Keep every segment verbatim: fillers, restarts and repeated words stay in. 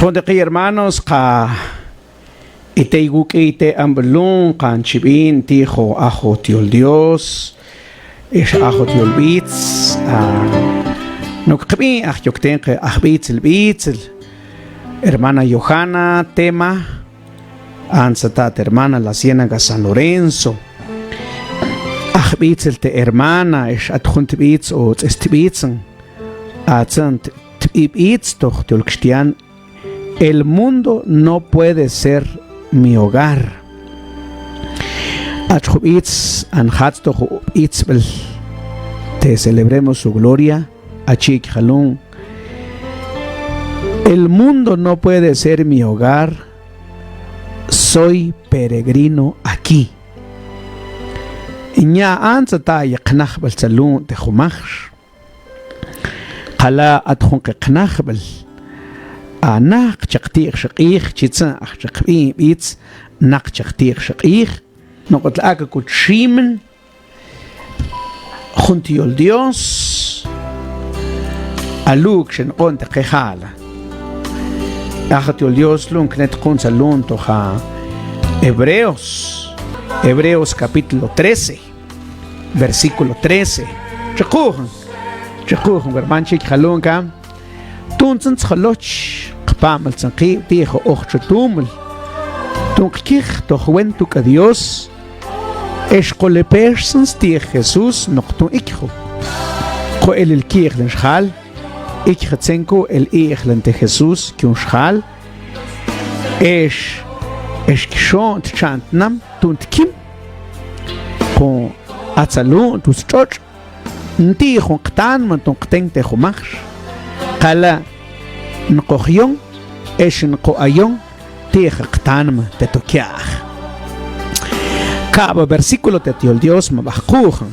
Pon teqi hermanos, qa itey wuk'iy te amb'il lun qan chib'in tijo ajot yol Dios, ex ajot yol b'its, a, nok qb'in aj yok tenqe aj b'itsel b'itsel, hermana Yohana Tema, antsa ta' te hermana La Ciénaga San Lorenzo. Aj b'itsel te hermana, ex at jun tb'its o tz'es tb'itsn, a, tsant tb'i b'its toj te yol kxtian: El mundo no puede ser mi hogar. Ach jub'its an jats toj b'itsb'el te Celebremos su Gloria, a chi' jalun: El mundo no puede ser mi hogar, soy peregrino aquí. Nya antsa ta' yaq najb'al tsalun te jumajx. Qala' at jun qe qnajb'al, a, naq chaq ti'j xa q'ij, chi tsaq chaq b'its, naq chaq ti'j xa q'ij, noq'ot la' ak'a kut ximen jun ti' yol Dios, a, lu'uk xenq'on te qejala. Ajot yol Dios lun knet qun tsalun toj a Hebreos, Hebreos capítulo trece, versículo trece. Chiqujan, chiqujan, hermano, chi' jalun ka: Tu'ntzan tsjoloch qpa'mal tsan qib' ti'j ojtxa tuumil, tu'un qkij toj wen tuk'a Dios, ex q'olepextzan ti' Jesús noq tu'un ikju. Q'oelel ki'jlan xjal, ikja txen k'u el i'jlan te Jesús kyun xjal, ex, ex kixoon txan tnam tu'un tkim. Qun atsalu'n tu' stx'otx' nti' jun qtanma tu'un qten te jumajx. Qala' nq'ojion ex nq'oayon ti'j qtanma te to kya'j. Kab' versículo te ti' yol Dios mab'aj qujan.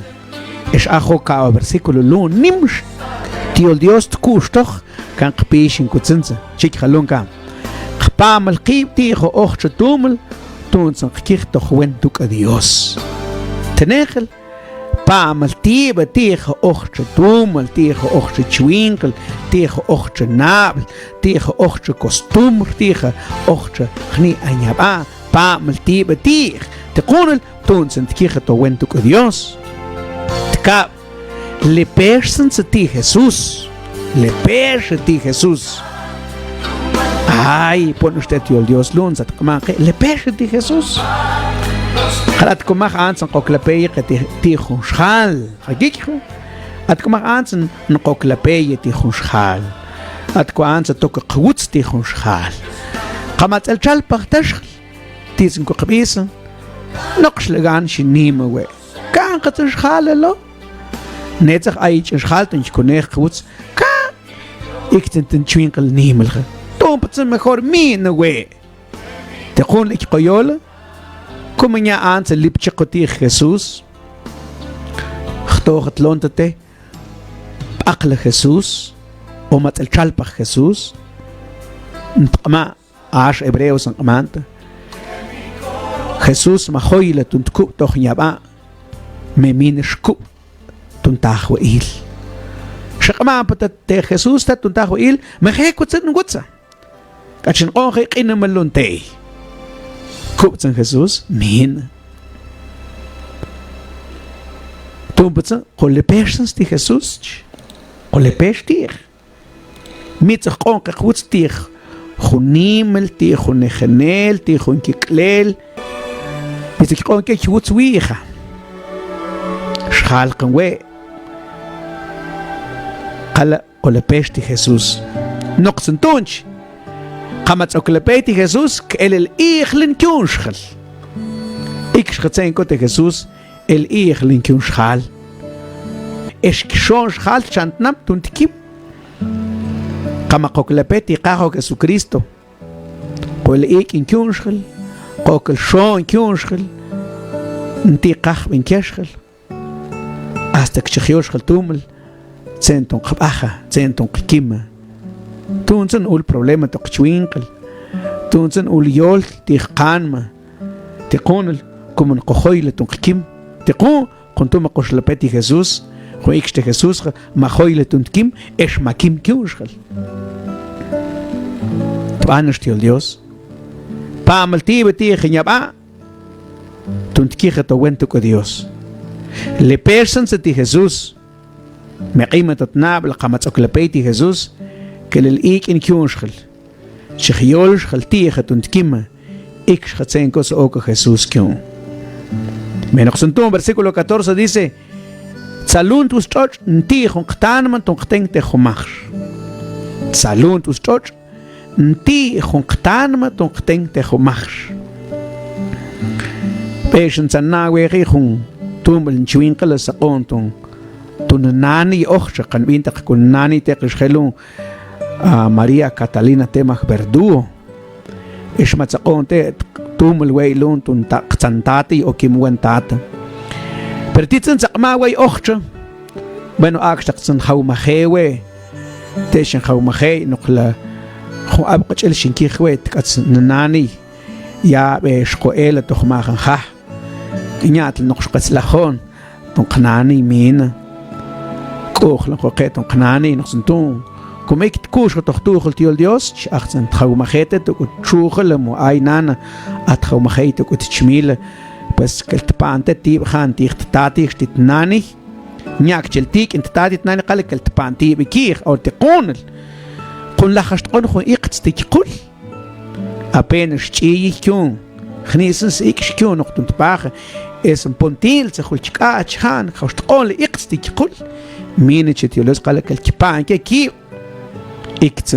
Ex ajo kab' versículo lun nimx ti' yol Dios tku'xtoj kan qpixin kutzintza. Chi' jalun ka: Qpa'mal qib' ti'j ojtxa tuumil, tu'ntzan qkij toj wen tuk'a Dios. Tenejel, pa'mal ti'ba ti'j ojtxa tuumil, ti'j ojtxa chwinqil, ti'j ojtxa nab'l, ti'j ojtxa costumbre, ti'j ojtxa jni' ay nyab'a, pa'mal ti'ba ti'j. Te q'unel, tu'ntzan tkija to wen tuk'a Dios. Tkab', lepextzan ti' Jesús. Lepex ti' Jesús. Ay, pon uxtet yol Dios lun, sat q'ma qe, lepex ti' Jesús. Qal at ko maj antzan q'oklapey qe ti', ti' jun xjal. Q'akikju. At ko maj antzan nq'oklapey ti' jun xjal. At ko antzan tok qwutz ti' jun xjal. Qa matz'el txalpaj taxjal. Titzin ko qb'isa. Noq xlagan xinima we'. Kanxa tzan xjal elo. Netzaj ay ch'in xjal tun chi konej qwutz. Ka iktzin tun chwinqil nimalja. Tumpa tzan mejor mina we'. Te q'unel ik qoyol. Kum nya antza lip chiqo ti' Jesús. Jto ja tlonta te. B'aqla Jesús. O matz'el txalpaj Jesús. Ntq'ma. Ax Hebreos nq'manta. Jesús ma joyla tun tkub' toj nyab'a, me min xkub' tun tajwa'il. Xi q'ma pa te Jesús ta tun tajwa'il, me jekutza nwutza. K'achin q'o'on je q'inama lun tey. Kub' tzan Jesús, min. Tumpa tzan, q'olepex tzan ti' Jesús, q'olepex ti'j. Mitz'oj q'o'on qe qwutz ti'j jun nimel, ti'j jun nejenel, ti'j jun kik'lel. Mitz'oj q'o'on k'e chi wutz wi'ja. Xjal qan we'. Qala' q'olepex ti' Jesús. Noqtzan tu'nchi. Qa matz'oj q'olepey ti' Jesús, k'elel i'jlan kyu'unxjal. Ikxja tze'en k'ot te Jesús, el i'jlan kyu'unxjal. Ex kixoon xjal txan tnam tun tkim. Qa ma q'olepey ti' Qajaaw Jesucristo. Q'oel ik'in kyu'unxjal, q'oel xoon kyu'unxjal, nti' qajb'en kexjal. Hasta kchi jyoxjal tuumil, tze'en tun qb'aja, tze'en tun qkima. Tu'ntzan ul problema to qchwinqil. Tu'ntzan ul yol ti' qanma. Ti' q'unel, kum ma joyla tun qkim. Ti' q'un, jun tu' ma q'olepey ti' Jesús, jun ik'ix te Jesús, ma joyla tun tkim, ex ma kim kyu'unxjal. Spanish ti ol Dios. Pamel tiiba ti jinyaba, tun tkixa to wen tuk'u Dios. Le persona ti Jesús. Meq'ima to tnab'al, kamatz'oklapey ti Jesús, kelel ik'in kyuun xjal. Chi jyol xjal tiixa tun tkima, ikx xa tzenk'os oka Jesús kyuun. Me noqs tun versículo catorce dice, tsalun tu' stx'otx' nti' jun qtanma tun qten te jumax. Tsalun tu' stx'otx' nti' jun qtanma tun qten te jumax. B'eex ntzan naweji jun tumb'al nchwinqal saq'oon tun, tun nani ojtxa, qan b'intaq kun nani te qix jelun, a María Catalina Temaj Verdugo. Ix ma tzaq'oon te tumb'al wey lun tun ta qtzan tati o kim wen tata. Pero ti tzan tzaq'ma wey ojtxa. Bueno, ak'xtaq tzan jawmaje we. Te xin jawmaje noq la jun ab'q'ach'il xin kij we tk'atz nani. Ya b'eex qo'el to jmajan ja. Iña'tl noq xqatz lajoon tun qnani mina. K'u'jlan qoqe tun qnani noq tzun tun. Kume ik tkuxjatoj tuujal ti ol Dios, chi ajtzan tjawmajete to k'ut txuujala mu ay nana, a tjawmajey to k'ut chmila. Pues kel tpa'nte tiib' jan tiij ttati xti tnani. Ñakchel tik'in ttati tnani k'al kel tpa'nte tiib' kiij, a ol ti q'uunal. Qun lajax tq'on jun iqtz ti kjul. Apenas xch'iiy kyun, jni' sin sik'x kyun noq tun tpaja, es npon tiil tzajul chk'ach jan, jawx tq'oon le iqtz ti kjul. Mina chi ti ol Dios k'al kel kpa'nke kiib'. Iktz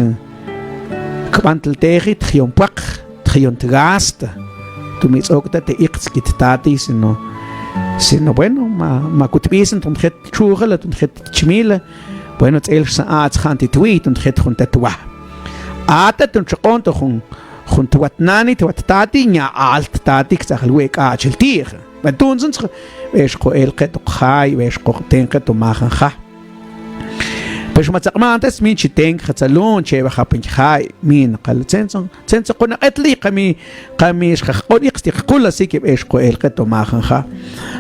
kb'antel teji tjion pwaq, tjion tgasta. Tun mi tz'ok ta te iqtz ki ttati, sino, sino, bueno, ma, ma kut b'isin tun jet txuujala, tun jet chmila. Bueno, tz'el xa a'tz jan ti twi, tun jet jun te twa. Ata tun txoq'on to jun, jun twa tnani, twa ttati, ña al ttati, ktzajel we' k'achel tiij. B'eex tun tzun, b'eex qo'el qe to qjay, b'eex qoten qe to majan ja. Pex ma tzaq'man ta smin chi ten kja tzalun, cheb'e japan kjay, min k'al tzen tzun, tzen tzun q'unaq'et li, kami, kami xjaq'on iqtz ti kjul, así que b'eex qo'el qe to majan ja.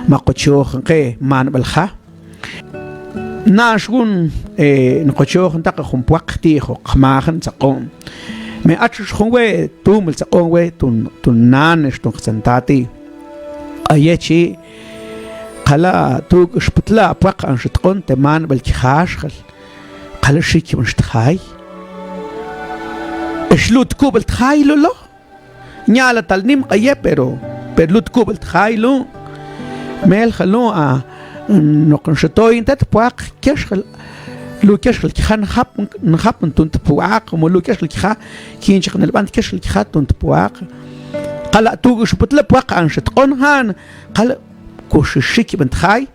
Ma qochojan qe manb'al ja. Nax wun, eh, nqochojan ta jun pwaq ti' jun qmajan tzaq'on. Me atxux jun we' tumb'al tzaq'on we' tun, tun nani, tun qtzan tati. Ayechi, k'ala' tuuk' xputla' pwaq anxa tq'on te manb'al kjaxjal. K'ala' xikib'an xtjay. Ex lut kub'al tjay lulo. Ña'ala tal nim k'aye, pero, pero lut kub'al tjay lun. Melja lun, a, noq nxatoyin ta tpwaq, kexjal, lu kexjal kja njap, njap tun tpwaq, mu lu kexjal kja, kin chaq nel b'ant kexjal kja tun tpwaq. K'ala' tuuk' xputla' pwaq anxa tq'on jan, k'ala' kux xikib'an tjay,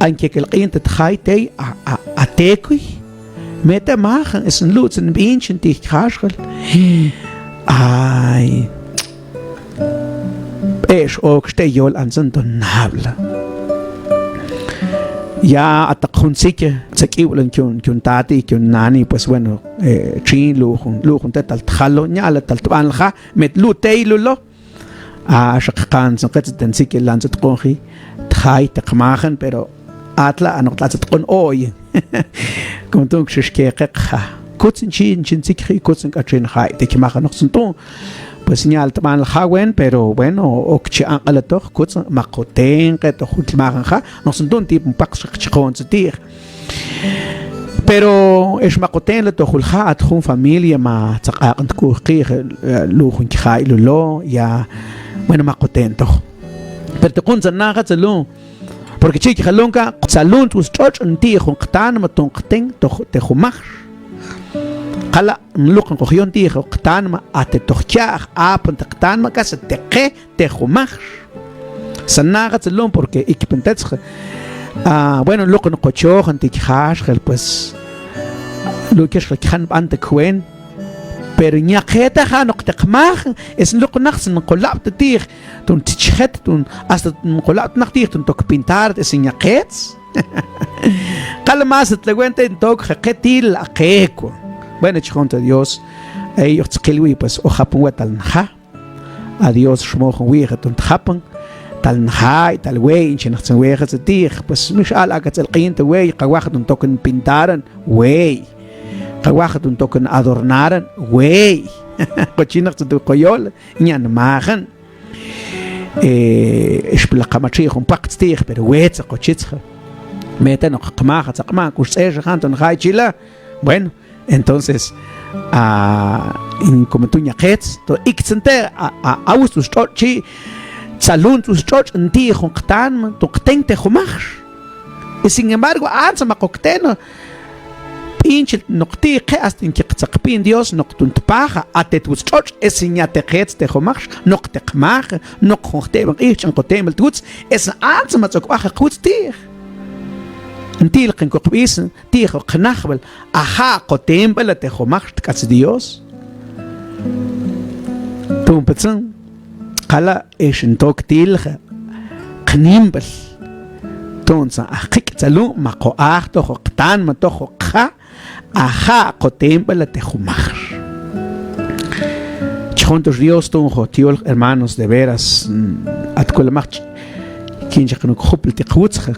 Ankekel q'in ta tjay tey a, a, a tekuy. Me te majan es nlutzan b'inchan ti kjaxjal. Ay. B'eex okx te yol antzan to nab'la. Ya ataq jun tzike, tzak'ib'lan kyun, kyun tati, kyun nani, pues bueno, eh, txin lu'jun, lu'jun te tal tjalo, ña'ala tal tb'anlja, met lu' tey lulo. A, xa qantzan qetzet ten tzike lantzet q'onji, tjay te qmajan, pero atla' a noq tlatzet q'on o'oy. Kum tun kxix keqeq ja. Kutzan chin, chin tzikji, kutzan k'atxin jay te kmajan noq tzun tun. Pues ña'al tb'anlja wen, pero bueno, ok chi anq'alatoq, kutzan ma qoten qe to jun tmajan ja, noq tzun tun ti' pun paq xa chi qoon tzet ti'j. Pero ex ma qoten la to jul ja at jun familia ma tzaq'aq'an tk'uj qi'j, eh, lu'jun kjay lulo, ya, bueno, ma qoten to. Pero ti' qun tzan naja tzalun. Porque chik' jalon ka, tzalun tu' stx'otx' nti' jun qtanma tun qten to te jumajx. K'ala' nluqan qojyon ti' jun qtanma a te toj cha'j apan te qtanma kasa te qe te jumajx. San naja tzalun porque ikpan tetx, a, bueno, luqan qochojan ti kjaxjal, pues, lu' kexjal kjan b'an ta kwen. Pero ñaqeta ja noq te qmajan, es luqan naj san qolab' ta ti'j, tun tichjet, tun, hasta qolab' ta naj ti'j, tun tok pintar, es ñaqetz. K'ala' mas tlawen te ntok ja qe til a qekwa. Bueno, chi jun ta Dios, ey, oj txikil wi, pues, oj japan we tal nja. A Dios xmojon wi'ja tun tjapan, tal njay, tal wey, chin naj tzan weja tzet ti'j, pues, mix al aka tz'el q'in ta wey, kawaja tun tokan pintaran, wey. Kawaja tun tokan adornaran, wey. Kochi naq tzet koyol, ñan majan. Eh, ix pala kamatxi' jun paqtz ti'j, pero wetza kochi tzet. Mete' noq kmaja tzaq'ma, k'ux tz'exa jan ton jay chila. Bueno, entonces, ah, in komo tu' ñaqetz, to iktzan te', a, a, awus tu' stxotx' chi, tzalun tu' stxotx', nti' jun qtanma, to qten te' jumajx. Y sin embargo, antza ma koktena, b'inchil noq ti' qe hasta in ki qtzaqpin Dios noq ton tpaja, a te' twutz tx'otx', es in ya te' qetz te' jumajx, noq te' qmaja, noq jun jteb'an q'ij ch'en kotem b'al twutz, es antza ma tz'ok b'aj qwutz ti'j. Nti' leqen kokb'is, ti' jun qnajb'al, a ja' kotem b'al a te' jumajx tk'atz Dios. Tun petzan, qala' ex ntok tilja qnimb'al. Tuntzan a jqik' tzalun ma ko aj to jun qtanma to jun qja, a ja' kotem b'al a te' jumajx. Chjon tux Dios tun jun tyol hermanos, de veras, mm, at kulamaj ch-, kin chaq nuk jupl ti' qwutzja.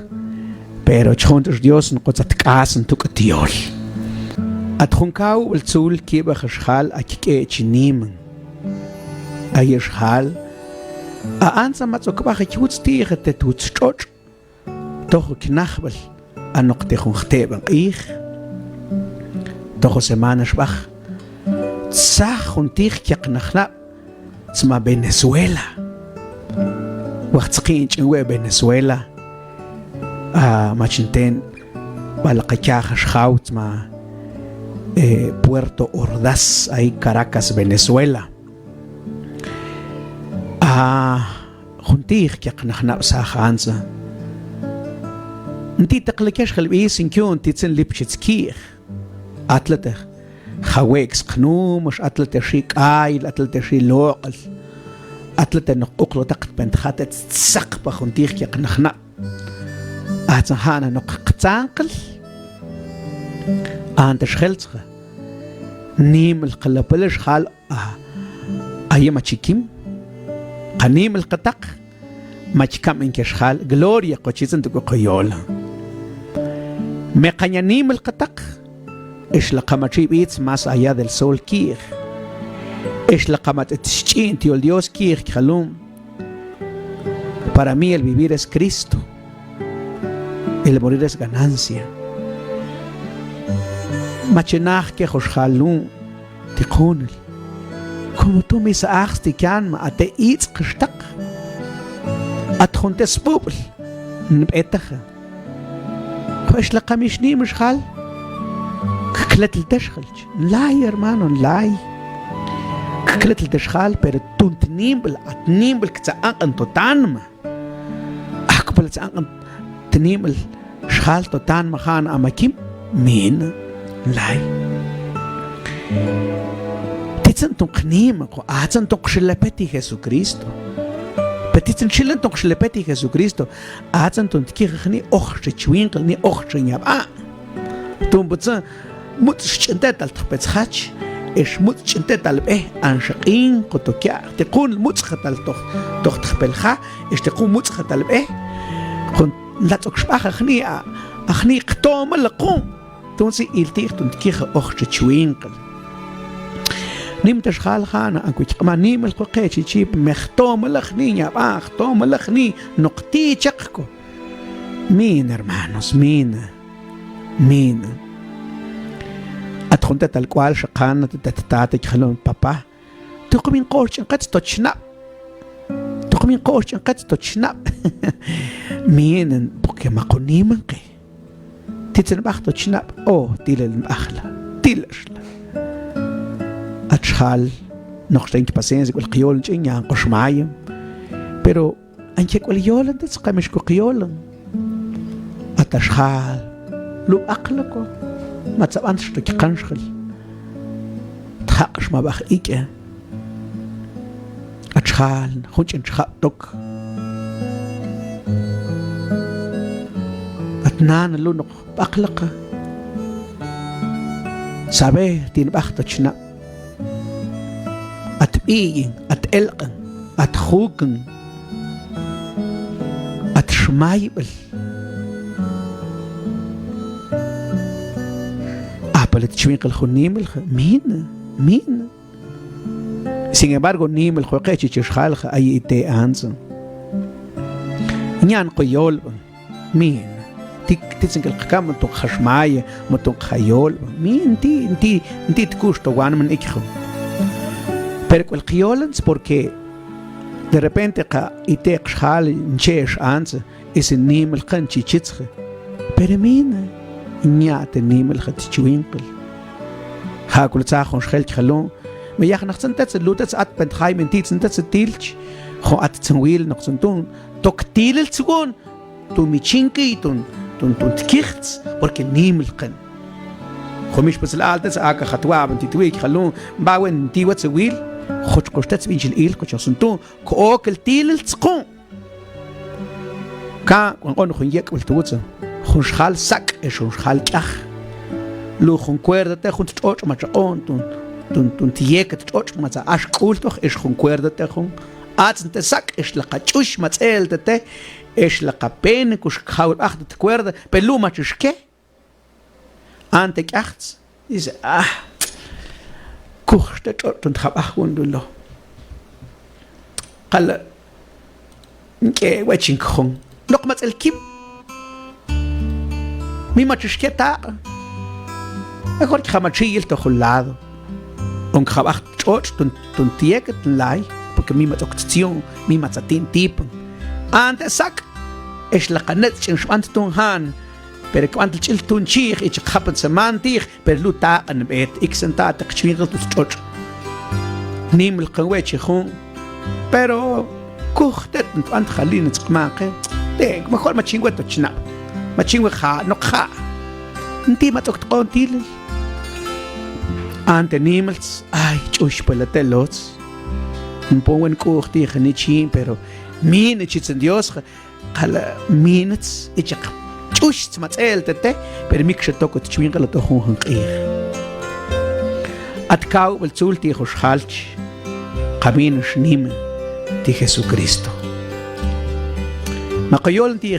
Pero chjon tux Dios nq'otzan tk'asan tuk' tyol. At jun kawb'al tzul kib'aj xjal a kik'e' chi niman. Ay xjal a antza ma tz'ok b'aj a kiwutz ti'j a te' twutz tx'otx'. To jun knajb'al a noq te' jun jteb'an q'ij, to jun semana xb'aj, tzaj jun ti' jkeq najnab' tzma Venezuela. Waj tzqi'n ch'en we' Venezuela, a, mach nten b'al a qakyaja xjaw tzma, eh, Puerto Ordaz, ay Caracas, Venezuela. A, jun ti' jkeq najnab' tzaj antza. Nti' teq la kex jelb'is in kyun ti' tzin lipchitz ki'j. Atla te' jawe'k sqnumx, atla te' xi k'ayil, atla te' xi loq'al, atla te' noq q'uqlotaq tpen tja te' tzaqpa jun ti' jkeq najnab'. Atzan ja' na noq qtzanqil. Anta xjeltzja. Nimel qalapel xjal a, a yem a chikim. Qanimelqataq mach kam in kexjal gloria qochitzan tu' ko qoyol. Meqan ya nimelqataq, ix la qamatxi' b'itz más allá del sol ki'j. Ix la qamat xch'i'n ti' yol Dios ki'j kjalum: Para mí el vivir es Cristo, el morir es ganancia. Mach naj kejol xjal lun ti' qunel. Como tu' mi sa' ajsti' k'anma a te' itz'q xtaq. At jun te' sb'ub'l nb'etaja. Jwex la qamix nim xjal. Kletl te' xjelch. Nlay, hermano, nlay. Kletl te' xjal, pero tun tnimb'al, a tnimb'al ktzaq'anq'an to tanma. Ak'pal tzaq'anq'an tnimb'al xjal to tanma ja' na a makim, min, nlay. Titzan tun qnima ko, atzan tun qxilepe ti' Jesucristo. Pero titzan xilan tun qxilepe ti' Jesucristo, atzan tun tkija jni' ojtxa chwinqil, jni' ojtxa nyab'a'. Tun b'utzan, mutz' xch'en te' tal tjpetzjach, ex mutz' ch'en te' tal b'e, anxa q'in ko to kya'j, ti' qun mutz' ja' tal toj, toj tjpelja, ex ti' qun mutz' ja' tal b'e. Jun la tz'ok xb'aj a jni', a, a jni' jtomelaq jun. Tun tsi il ti'j tun tkija ojtxa chwinqil. Nim te' xjal ja' na, a k'u chi q'ma nimel ko ke chi chip, me jtomelaq jni' nyab'a', jtomelaq jni' noq tichaq ko. Min, hermanos, min. Min. At jun te' tal k'ual xa qan, te' tat, tat, jalon papá. Tuqu min qo'ox ch'en qetz to chnab'. Tuqu min qo'ox ch'en qetz to chnab'. Min, porque ma quniman qe. Titzan b'aj to chnab'. O, tilel b'aj la. Tilax la. At xjal. Noq xten ki paciencia, k'ul qyol ch'en yan qox mayem. Pero Anche k'ual yolan te' tzaqamix ko qyolan. Ata xjal lub'aqla ko, ma tzab'an txto ki qanxjil. Tjaq'x ma b'aj ik'e. At xjal jun ch'en chjab' tok. At nana lunoq b'aqlaqa. Saber tin b'aj to chnab'. At b'iyin, at elq'an, at jukan, at xmayb'al. A palet chwinqal jun nimil, mina, mina. Sin embargo, nimil juke chi, chi xjal ja ay ite antsa. Ñan ko yolb'an. Min. Ti, ti tsingil qkam, mutun qjaxmaya, mutun qjayolb'an. Min, nti, nti, nti tkux to wanman ikjo. Pero k'uel qyolants porque de repente qa ite xjal nchex antsa. Is nimil qan chi chitzje. Pero mina, ña' te nimil ja ti chwinqil. Ja' kul tsaaj jun xjel chi jalun. Me yaj naj tsan tats, lu tats at pent jay minti tsan tats tilch. Jun at tsan wil noq tsan tun. Tok tilil tswun. Tun mi chinki tun, tun, tun tkijts, porque nimil qan. Jun mix puts la al tats aka jatwaban ti twi chi jalun. Bawen ti wats wil. Joch koch tats binchil il, koch osun tun. Ko okil tilil tsqun. Ka, k'uan q'on jun yek'b'il twutsa. Jun xjal sak', ex jun xjal k'aj. Lu jun cuerda te' jun tx'otx' machaq'on, tun, tun, tun tyek tx'otx' matsa ax k'ul toj, ex jun cuerda te' jun. Atzin te' sak', ex laqa ch'ux matz'el te' te', ex laqa pena kux kjawil b'aj te' cuerda, pero lu machux ke. Ante k'ajts, dice, ah, kuj te' tx'otx' tun tjab'aj wun lulo. Qal, nk'e wechin kjon. Loq matz'el kim. Mi machux ke taq'. Mejor kjama chiyil to jun lado. On kjab'aj tx'otx' tun, tun tyek tun lay. Porque mi matz'ok tzion, mi matza tin tipan. Ante sak'. Ex laqa nets' ch'en xb'ant tun jan. Pero kb'antel ch'il tun chij, ichaq japan tsa man tij, pero lu taq'an b'et, iksan ta teq chwinqil tut tx'otx'. Nimil qan we' chi jun. Pero kuj tet nb'ant jalin tsq'ma qe. Te, mejor machin we' to chnab'. Machin we' ja', noq ja'. Nti matz'ok tq'on tilil. Ante nimil ts, ay, ch'uxpala te' lots. Npon we' nk'uj ti jani chin, pero min chi tsan Dios, ja'. Qal minats, ichaq ch'ux tsmatz'el te' te', pero mikxa tokot chwinqil ato jun jun q'ij. At kawb'al tzul ti' jun xjal chi, qa min xnim ti' Jesucristo. Maqo yol ti'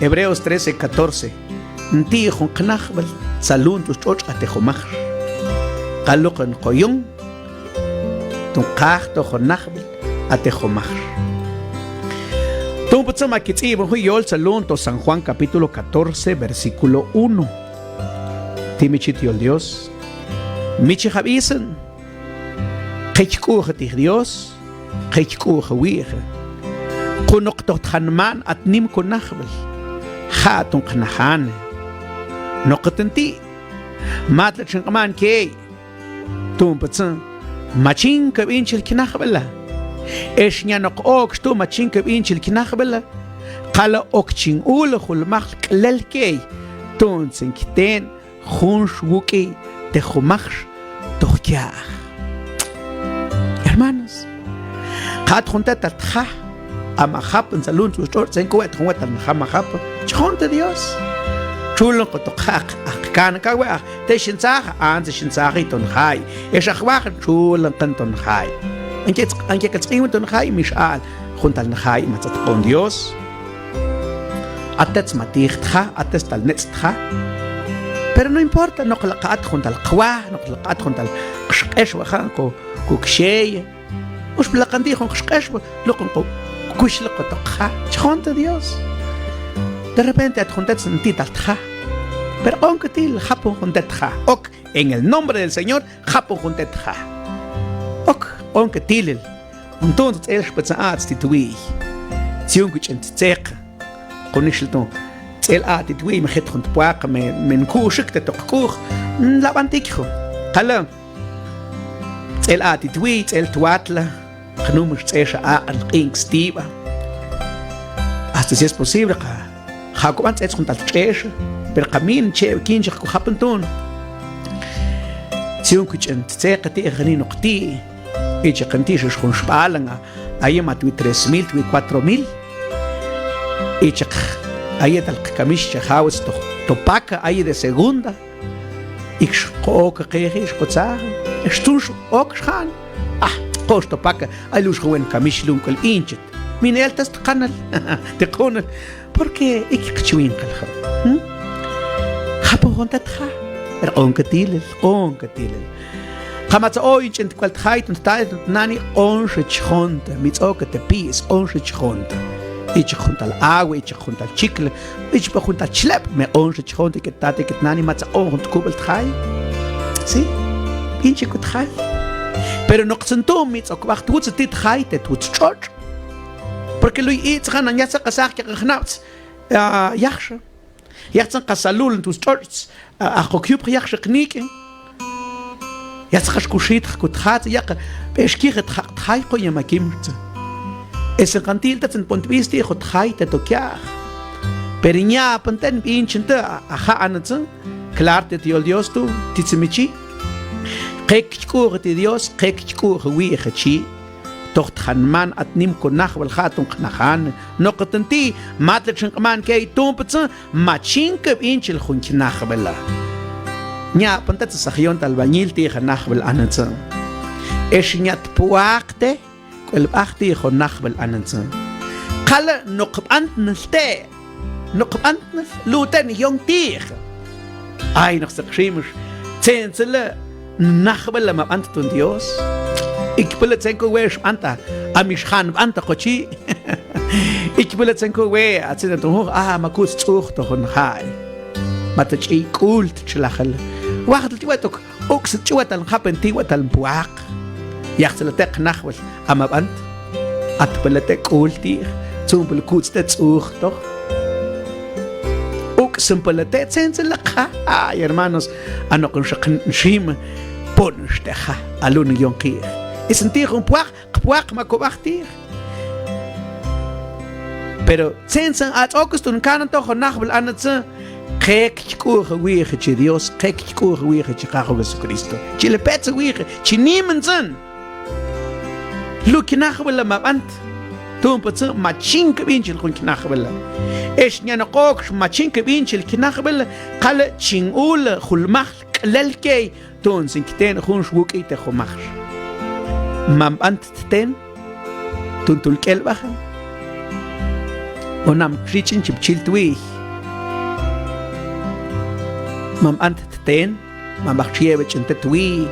Hebreos trece catorce, nti' jun qnajb'al tsalun tx'otx' ate jumaj. Qal loq'on qoyon, tun qaj to jun najb'al ate jumaj. Tun putzan ma kitz'ib'on jun yol tsalun to San Juan capítulo catorce, versículo uno. Ti' mi chi yol Dios. Mi chi jab'isan. Qich k'u'ja ti' Dios. Qich k'u'ja wi'ja. Qunoq to txan man at nim ko najb'al. Ja' tun qnajane. Noqot nti'. Matla chin q'man key. Tun putzan, machin ka b'inchil chnajb'ala. Ex ñan noq okx tun machin ka b'inchil chnajb'ala. Qala ok chin ul julmajl k'lel key. Tun tsen kiten junx wuk'i te jumajx toj kya'aj. Hermanos, qat jun te tal tja. A ma jap ntsalun tx'otx' tsen ko we' ton we' tal nja ma jap. Chjon te Dios. Chulan ko to qjaq, aj qkan ka we' aj te xin tsaja, antsa xin tsaji ton jay. Ex aj waj chulan qan ton jay. Anke, anke ka tsq'in ton jay, mix al jun tal njay ma txat q'on Dios. Atets ma tij tja, atets tal nets' tja. Pero no importa, noq laqat jun tal qwa, noq laqat jun tal qxq'ex wajan ko, ko kxeye. Ux plaqan ti' jun qxq'ex, loq'on ko, kuxlaq ko to qja, chjon te Dios. De repente at jun tets nti' tal tja. Pero q'on ka tilil, japon jun te tja. Ok, en el nombre del Señor, japon jun te tja. Ok, q'on ka tilil. Jun tun tz'el xpetzan ats ti' twi'y. Tziun kuch'en ttzeq. Qunixl tun tz'el a ti' twi'y, me jet jun tpwaq, me, me nkuxik te toq k'uj. Nlab'an tikjo. Qala. Tz'el a ti' twi'y, tz'el twatla. Qnumix tz'exa aq'an q'ink stiib'a. Hasta si es posible qa, ja' ko b'an tz'etz jun tal tx'exa. Pero qa min che' kinchaq ko japan tun. Tziun kuch'en ttzeq ti' jani noq ti'. Ichaq nti' xux jun xb'alan, aye ma twi tres mil, twi cuatro mil. Ichaq aye tal qkamix cha jawatz to, to paka, aye de segunda. Ikx qo ok qeji, ix qo tzaja. Ix tun x-, ok xjan. Ah, qo x-, to paka, ay lux jun wen kamix lun k'ul inchet. Min el tas tqanal, tiqunal. Porque ik qchwin qalja. ¿Mm? Japon jun tet ja. Pero q'on ka tilil, q'on ka tilil. Kamatsa oy ch'in k'ual tjay tun tjay tun tnani, q'onxa chjon ta, mi ts'oka te pi's, q'onxa chjon ta. Ichik jun tal awa, ichik jun tal chikl, ichik jun tal chleb, me q'onxa chjon ta ke tate ke tnani, matsa q'on jun tkub'al tjay. Sí, b'inchi kut tjay. Pero noqtzan tun mi ts'ok b'aj twutsa ti tjay te twutsa tx'otx'. Porque luy itz'jan an yatzan qasaj ke qajnab'ts, ah, yajxa. Yajtzan qasalul twutsa tx'otx', ah, aj qok yupj yajxa qnik'. Yatzan qax kuxitj kut jatz, yaq b'exkij tjaq' tjay qoya makimtza. Esen qantil tatzan pon tb'is ti' jot jay te tokyaj. Pero ñapan ten b'inchin ta, a, aja' anatzan, klar te yol Dios tu', titsi mi chi. Qek k'uj ti Dios, qek k'uj wi'je chi. Toj tjanman at nim konajb'al ja' ton qnajan. Noqtan ti', matla txin q'man key tun patza, machin ka b'inchil jun chnajb'al a. Ñapan ta tsa sax yon tal bañil ti' ja najb'al anatzan. Ex ñat pwaq te, k'wel b'aj ti' jun najb'al anatzan. Qala' noq b'antnal te'. Noq b'antnal, luten yon ti'j. Ay, noq seq ximx, tzentzela najb'al a ma b'ant tun Dios. Ikpala tzenkun we' xb'ant a, a mi xjan b'ant a qochi. Ikpala tzenkun we' a tzin a tun juj, a ma kutz tz'uj to jun jay. Mata ch'iy k'ul tchlajal. Wajtl ch'wa tok, uk' sat ch'wa tal njapen ti' wa tal npwaq. Yajtzela te' qnajb'al a ma b'ant. Atpala te' k'ul ti'j, tzunpala kutz te' tz'uj toj. Uk'sanpala te' tzentzela qja. Ay, hermanos, a noq nxaq nxim, pon xte ja, alun yon qi'j. Isan ti' jun pwaq, qpwaq ma kob'aj ti'j. Pero tzentzan a tz'okas tun kanan to jun najb'al anatzan, qek k'uj wi'je chi Dios, qek k'uj wi'je chi Qajol Jesucristo. Chile petz wi'je chi nimantzan. Luk' chnajb'al a ma b'ant. Tun patza machin ka b'inchil jun chnajb'al a. Ex ñan okokx machin ka b'inchil chnajb'al a, qala' chin ul julmajl k'lel key, tun sin ktena junx wuk'iy te jumajx. Ma b'ant tten, tun tul k'elb'aj a. O nam xich'in chi bchil twi. Ma b'ant tten, ma b'aj ch'yebe ch'in te twi,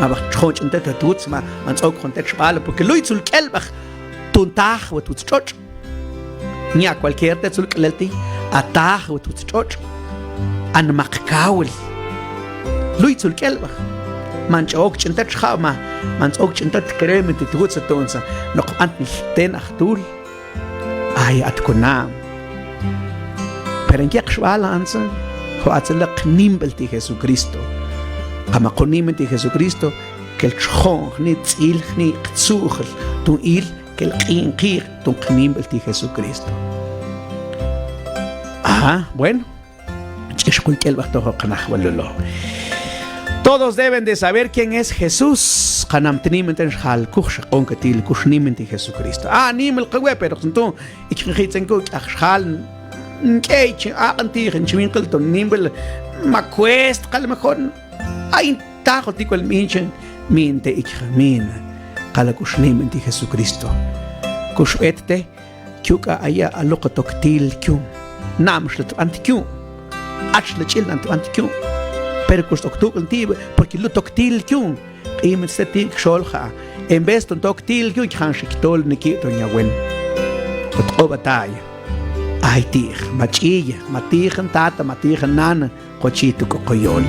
ma b'aj ch'jon ch'in te twutz, ma, ma ntz'ok jun te xb'al, porque luy tzul k'elb'aj, tun taj wa twutz tx'otx'. Ña cualquier te tzul k'lel ti', a taj wa twutz tx'otx', a nmaq kawil. Luy tzul k'elb'aj. Ma nch'ok ch'in te tx'ja' ma, ma ntz'ok ch'in te crema ti' twutz a tunsa, noq b'ant nil tten aj tul. Ay, at kunam. Pero nkeq xb'al antza, jo' atzela qnimb'al ti' Jesucristo. Kama qunimb'al ti' Jesucristo, kel tx'jon jni', tz'il jni', qtzu'jal, tun il, kel q'in qi'j, tun qnimb'al ti' Jesucristo. Ajá, bueno. Ch'ix qul k'elb'aj toj qnajb'al lulo. Todos deben de saber quién es Jesús. Kanam tniman ten xjal kuj xaq'on ka ti' kux niman ti' Jesucristo. A, niman ka we', pero jtun, ich jitzenku k'aj xjal, nk'ey chi aq'on ti' jin chi winqil ton nimb'al, ma cuest qal mejor. Ay, tajo ti' k'wal minchin, min te ich min. Qala' kux niman ti' Jesucristo. Kux b'et te, Kyuk'a' aya' a loq a toktil kyun. Namx la tb'ant kyun. Ach la ch'il nan tb'ant kyun. Pero kux tok tuk'l ti', porque lu toktil kyun. Q'imitz te ti' kxol ja. En vez ton toktil kyun, kjan xi ktol niki' ton yawen. Ot q'ob'ataya. Ay ti'j, ma ch'iya, ma tijan tata, ma tijan nana, qochi tu' k'oqoyol.